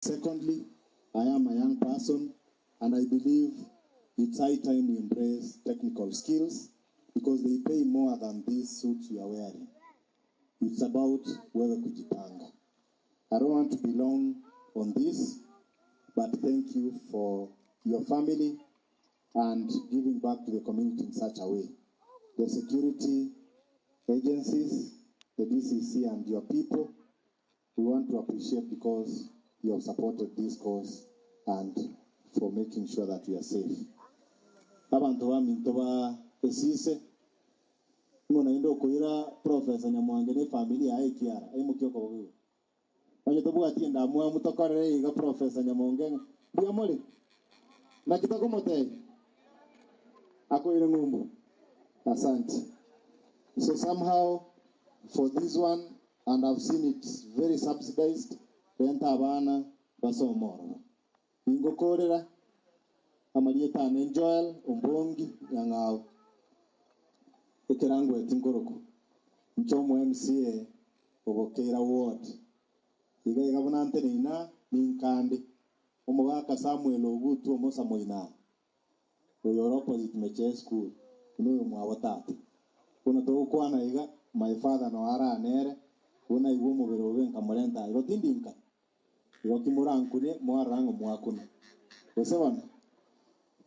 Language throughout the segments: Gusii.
Secondly, I am a young person and I believe it's high time we embrace technical skills because they pay more than these suits we are wearing. It's about wewe kujipanga. I don't want to be long on this, but thank you for your family and giving back to the community in such a way. The security agencies, the DCC and your people, we want to appreciate because you have supported this cause and for making sure that we are safe. Abanto baminto ba esise, ng'o naende okoira Professor Nyamwange ne efamiri yaye ekiara, aimokie okoboko igoro. Onye tobwati endamwamu tokorere iga Professor Nyamonge ng'a mbuya more? Naki tokomotebia? Akoire ng'umbu. Asante. So somehow for this one and I've seen it very subsidized, renta abana basome ororo. Ningokorera amarieta ane Joel Ombongi Nyang'au ekerangweti nkorokwa inche omo MCA obokeira ward iga iga buna nteneina ninkande omogaka Samuel Ogutu omosa moina oyo ore opposite Mechee school buna oyo mwabo tata buna togokwana iga my father no aranere buna aigwe omobere obe nkamorenta igo tindi nka igo kimorankune mwarora ng'a mwakuna gose bono.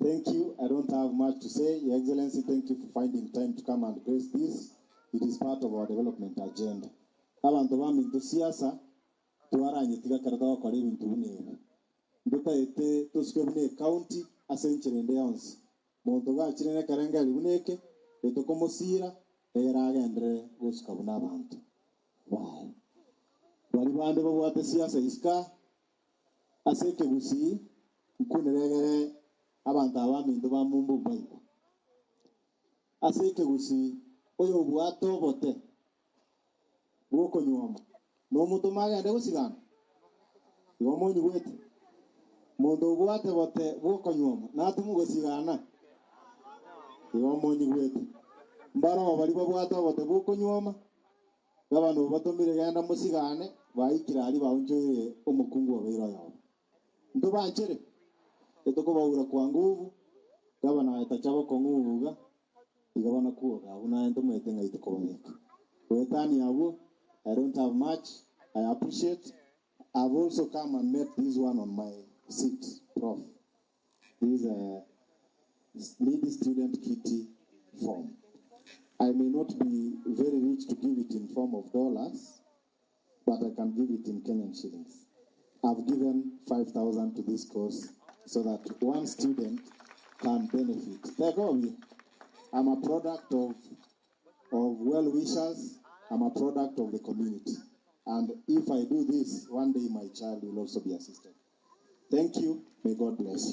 Thank you. I don't have much to say. Your Excellency, thank you for finding time to come and grace this. It is part of our development agenda. Abanto baminto siasa twaranyetiga ekero togokora ebinto buna ebi. Ntotaete tosuke buna ecounty ase enchera ende yonsi. Monto gachire na ekerengererio buna eke, etokomosira egere agenderere gosuka buna abanto baye. Bari bande babwate siasa isika ase ekegusii nkunere egere abanto aba baminto ba mumbu mbaigwa. Ase ekegusii oyo obwate obote bwokonyuoma nomotoma agende gosigana igo monyigwete monto obwate bote bwokonyuoma natuma gosigana igo monyigwete mbaro bari babwate obote bwokonyuoma gabano batomire genda mosigane baikire aria baonchoire omokungu obeire oyobo ntobanchere etokobaura kwa nguvu gabana etacha bokong'u iga banakuoga abwo naye ntomwete ng'aite kobabeka wetani abwo. I don't have much. I appreciate. I've also come and met this one on my seat, Prof. This lady student kitty form. I may not be very rich to give it in form of dollars, but I can give it in Kenyan shillings. I've given 5,000 to this course so that one student can benefit. Tegobi, I'm a product of well-wishers. I'm a product of the community. And if I do this, one day my child will also be assisted. Thank you. May God bless you.